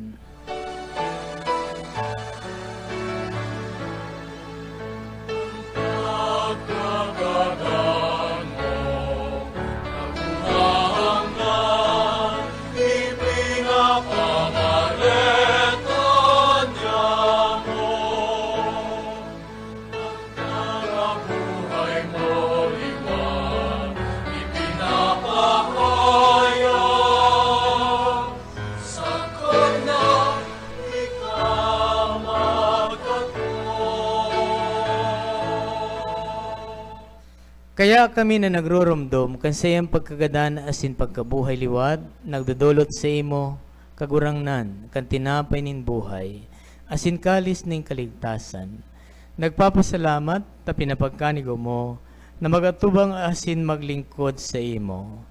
Kaya kami na nagroromdom kan saiyang pagkagadan asin pagkabuhay liwat, nagdodolot saimo, Kagurangnan, kan tinapay nin buhay, asin kalis nin kaligtasan. Nagpapasalamat ta pinapagkanigo mo na mag-atubang asin maglingkod saimo.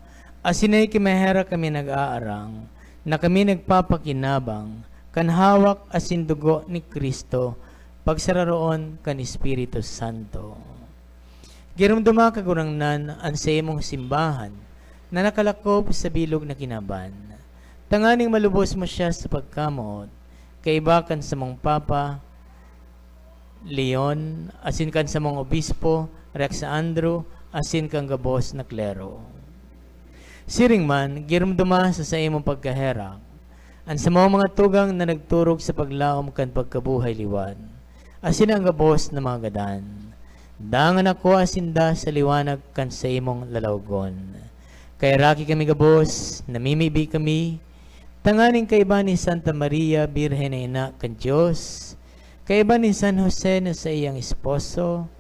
Asin ay ki maherak kami nag-aarang, na kami nagpapakinabang kan hawak asin dugo ni Cristo, pagsararoon kan Espiritu Santo. Giromdoma, Kagurangnan, an saimong simbahan na nakalakob sa bilog na kinaban, tanganing malubos mo siya sa pagkamoot, kaiba kan samong Papa, Leon, asin kan samong Obispo, Rex Andrew, asin kan gabos na klero. Siring man, giromdoma sa saimong pagkaherak an samong mga tugang na nagturog sa paglaom kan pagkabuhay liwat, asin an gabos na mga gadan. Dangan akoa sinda sa liwanag kan saimong lalawgon. Kaheraki kami gabos, namimibi kami, tanganing kaiba ni Santa Maria, Birhen na Ina kan Dios, kaiba ni San Jose na saiyang esposo,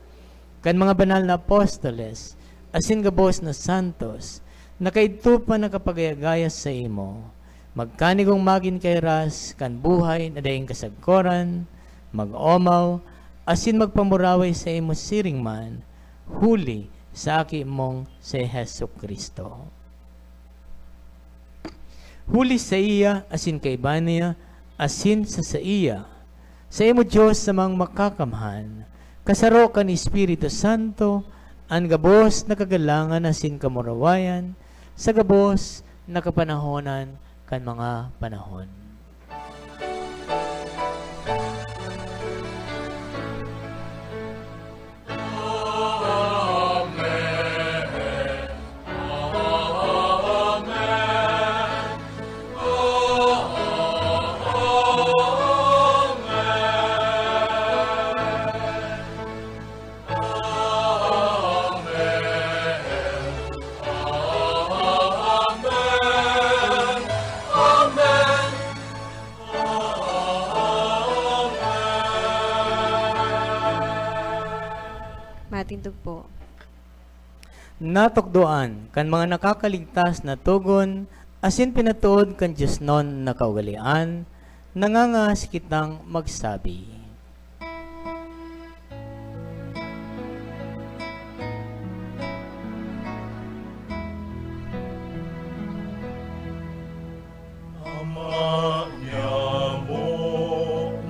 kan mga banal na apostoles, asin gabos na santos, na kaidto pa nakapagaya-gaya saimo, magkanigong magin kairas kan buhay na daing kasagkoran, mag-omaw, asin magpamuraway saimo siring man, huli sa Aki mong si Jesu-Cristo. Huli saiya, asin kaiba niya, asin sa saiya, saimo, Dios, samang makakamhan, kasaro kan Espiritu Santo, an gabos na kagalangan asin kamurawayan, sa gabos na kapanahonan kan mga panahon. Matindog po. Natukdoan kan mga nakakaligtas na togon asin pinatood kan diosnon na kaugalean, nangangahas kitang magsabi. Ama niamo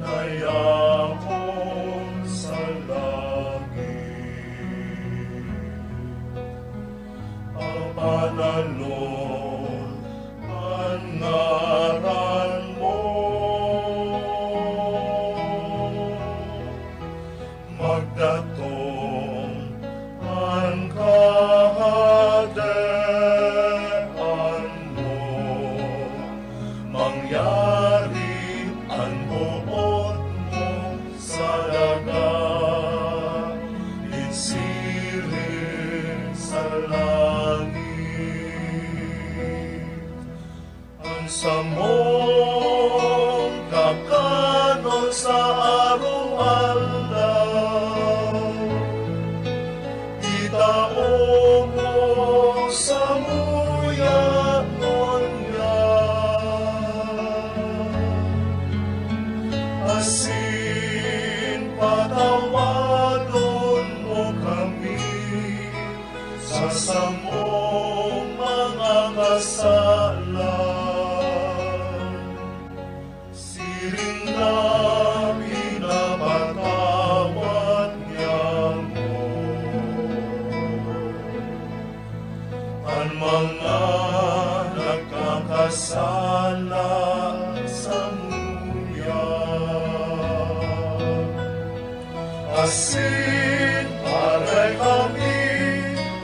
na yaon sa langit, papananon an ngaran mo. Magdatong an Kahadean mo, mangyari an boot mo sa daga, nin siring sa langit. An Samong kakanon sa araw-aldaw, itao mo samuya ngunyan, asin patawadon mo kami sa samong mga kasalan. Siring na pinapatawad niamo an mga nagkakasala samuya. Asin aray kami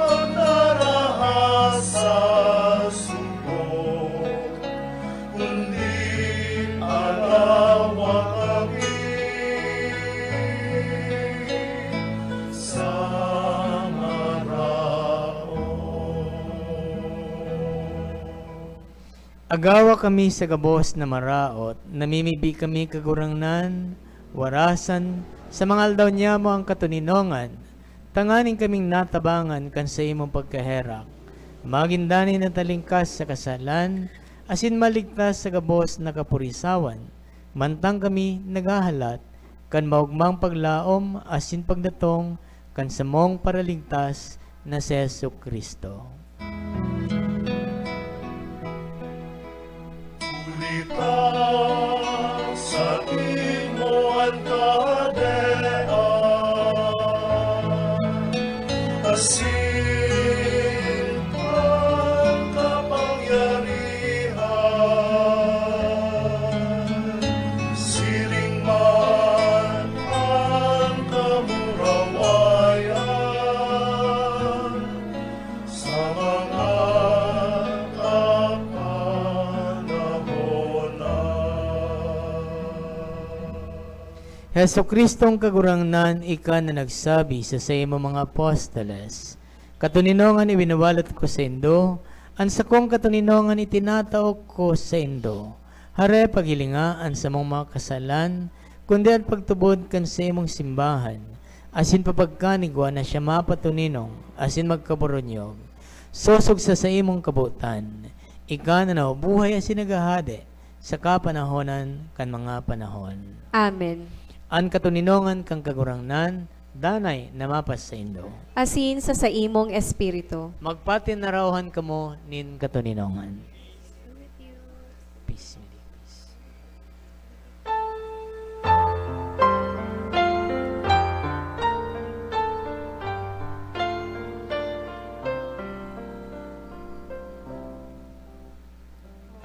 an naraha sa sugod, kundi alawa kami sa maraot. Agawa kami sa gabos na maraot, namimibi kami, Kagurangnan, warasan, sa mga aldaw niyamo an katoninongan, tanganing kaming natabangan kan saimong pagkaherak, magin danay na talingkas sa kasalan, asin maligtas sa gabos na kapurisawan, mantang kami naghahalat kan maogmang paglaom asin pagdatong kan samong Paraligtas na si Jesu-Cristo. Huli ta saimo an kahadean, asin an kapangyarihan, siring man an kamurawayan sa mga kapanahonan. Jesu-Cristong Kagurangnan, ika na nagsabi sa saimong mga apostoles, "Katoninongan iwinawalat ko saindo, an sakong katoninongan itinatao ko saindo." Hare, paghilinga an samong mga kasalan, kundi an pagtubod kan saimong simbahan, asin papagkanigwa na siya mapatoninong asin magkaburunyog, sosog sa saimong kabotan, ika na nabubuhay asin naghahade sa kapanahonan kan mga panahon. Amen. An katoninongan kan Kagurangnan, danay na mapasaindo. Asin sa saimong espiritu. Magpatinaraohan kamo nin katoninongan. Peace be with you.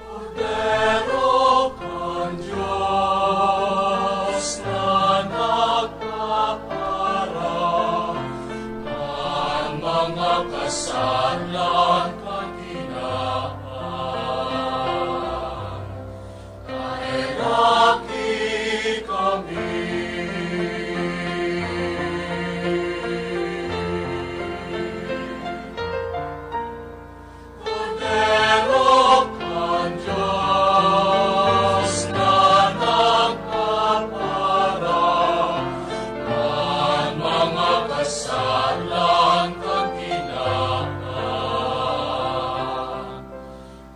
Kordero kan Dios na nagkapara kan mga kasalan kan kinaban, kaheraki kami. Kordero kan Dios na nagpapara kan mga kasalan kan kinaban,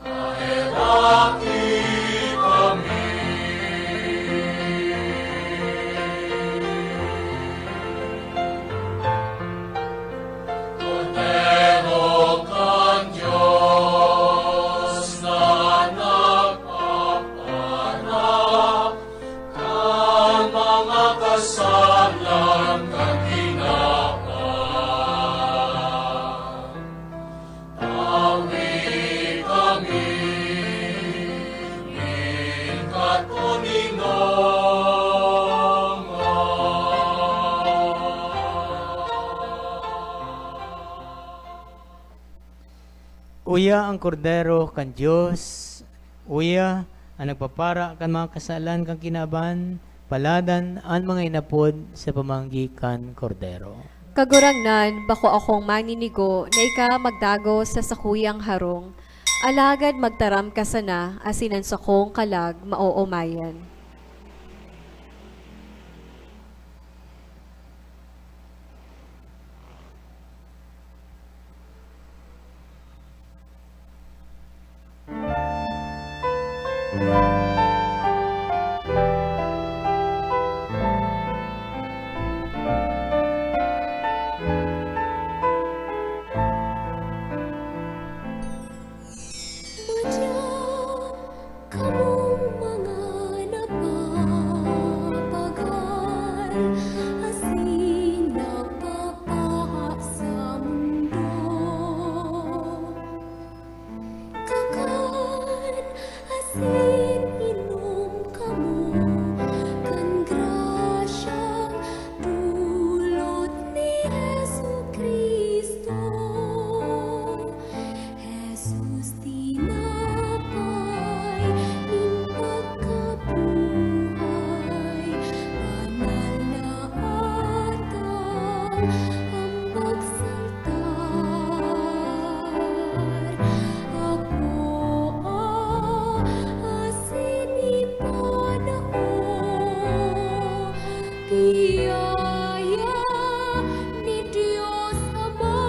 kaheraki kami. Kordero kan Dios na nagpapara kan mga kasalan kan kinaban, tawi kami nin katoninongan. Uya an Kordero kan Dios, uya an nagpapara kan mga kasalan kan kinaban, paladan an mga inapod sa pamanggi kan Kordero. Kagurangnan, bako akong maninigo na ika magdagos sa sakuyang harong, Alagad magtaram ka sana asin an sakong kalag maoomayan. Kamong mga napapagal asin napapaha sa mundo, kakan asin inom kamo kan grasyang dulot ni Jesu-Cristo. Jesus, tinapay nin pagkabuhay, banal na atang ambag sa altar. Akoa asin ipanao, biyaya ni Dios Ama.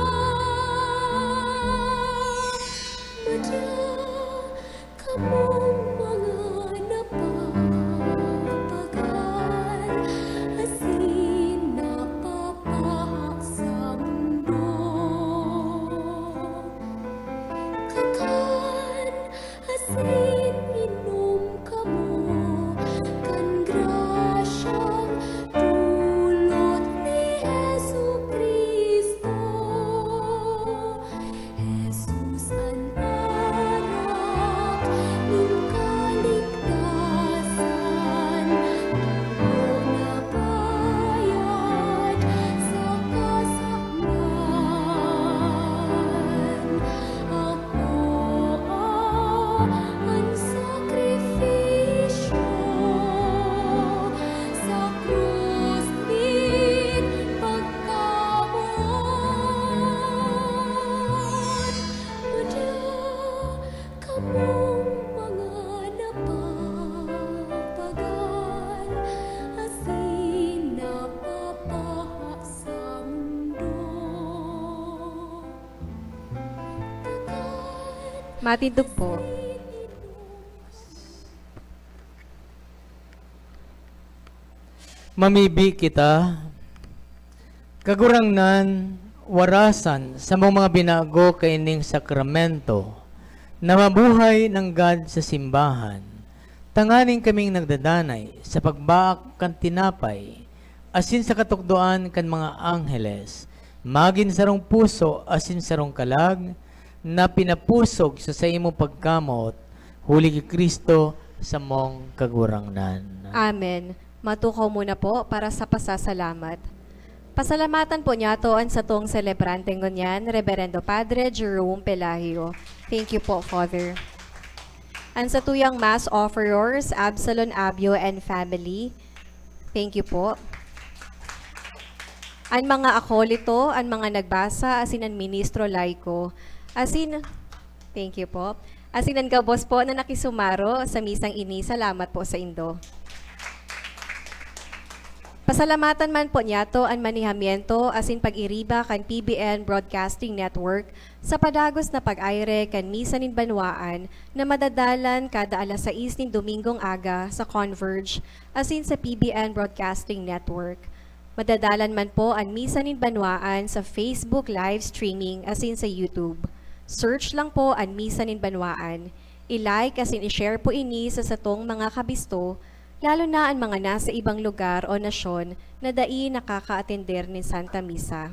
Madya kamong mga napapagal asin napapaha sa mundo, kakan asin inom kamo kan grasyang dulot ni Jesu-Cristo. Jesus an arak nin kaligtasan, dugo na bayad sa kasalan. Akoa an sakripisyo sa krus nin pagkamoot. Madya kamong mga napapagal asin napapaha sa mundo. Matindog po. Mamibi kita, Kagurangnan, warasan samong mga binago kaining sakramento na mabuhay nanggad sa simbahan, tanganing kaming nagdadanay sa pagbaak kan tinapay asin sa katukdoan kan mga angheles, magin sarong puso asin sarong kalag na pinapusog sa saimong pagkamoot, huli ki Cristo, samong Kagurangnan. Amen. Matukaw muna po para sa pasasalamat. Pasalamatan po niyato an satong selebrante ngunyan, Reberendo Padre Jerome Pelagio. Thank you po, Father. An satuyang Mass offerers, Absalon Abio and family. Thank you po. An mga akolito, an mga nagbasa, asin an ministro laiko, asin, thank you po. Asin an gabos po na nakisumaro sa misang ini, salamat po saindo. Pasalamatan man po niyato an manehamiento asin pag-iriba kan P B N Broadcasting Network sa padagos na pag-aire kan Misa nin Banwaan na madadalan kada alas sais nin Domingong aga sa Converge asin sa P B N Broadcasting Network. Madadalan man po an Misa nin Banwaan sa Facebook live streaming asin sa YouTube. Search lang po an Misa nin Banwaan. I-like asin i-share po ini sa satong mga kabisto, lalo na an mga nasa ibang lugar o nasyon na dai nakakaatender nin Santa Misa.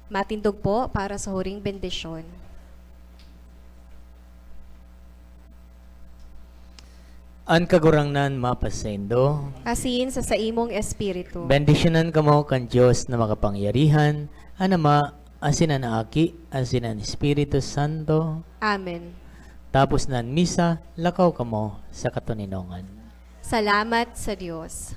Matindog po para sa huring bendisyon. An Kagurangnan mapasaindo. Asin sa saimong espiritu. Bendisyonan kamo kan Dios na makapangyarihan, an Ama, asin an Aki, asin an Espiritu Santo. Amen. Tapos na an misa, lakaw kamo sa katoninongan. Salamat sa Dios.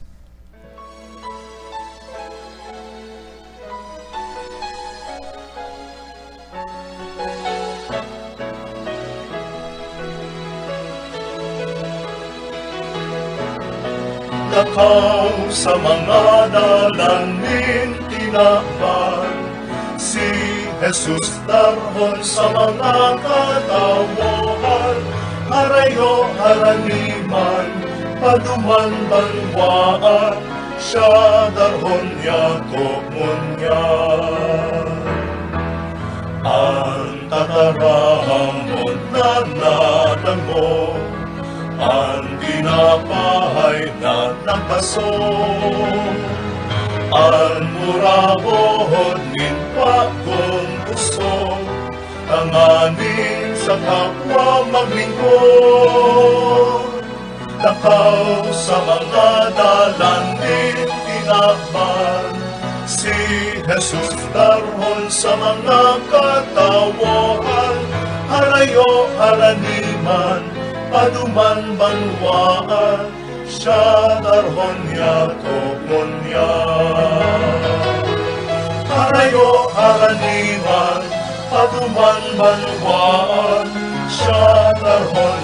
Takaw sa mga dalan nin tinaban, si Jesus darhon sa mga katawohan, harayo harani man, paduman banwaan, siya darhon yato ngunyan. An tataramon na nadangog, an tinapay na nagbaso, an murahod nin bagong busog, tanganing sa kapwa maglingkod. Takaw sa mga dalan nin tinaban, si Jesus darhon sa mga katawohan, harayo harani man, paduman banwaan, siya darhon yato ngunyan. Harayo harani man, paduman banwaan, siya darhon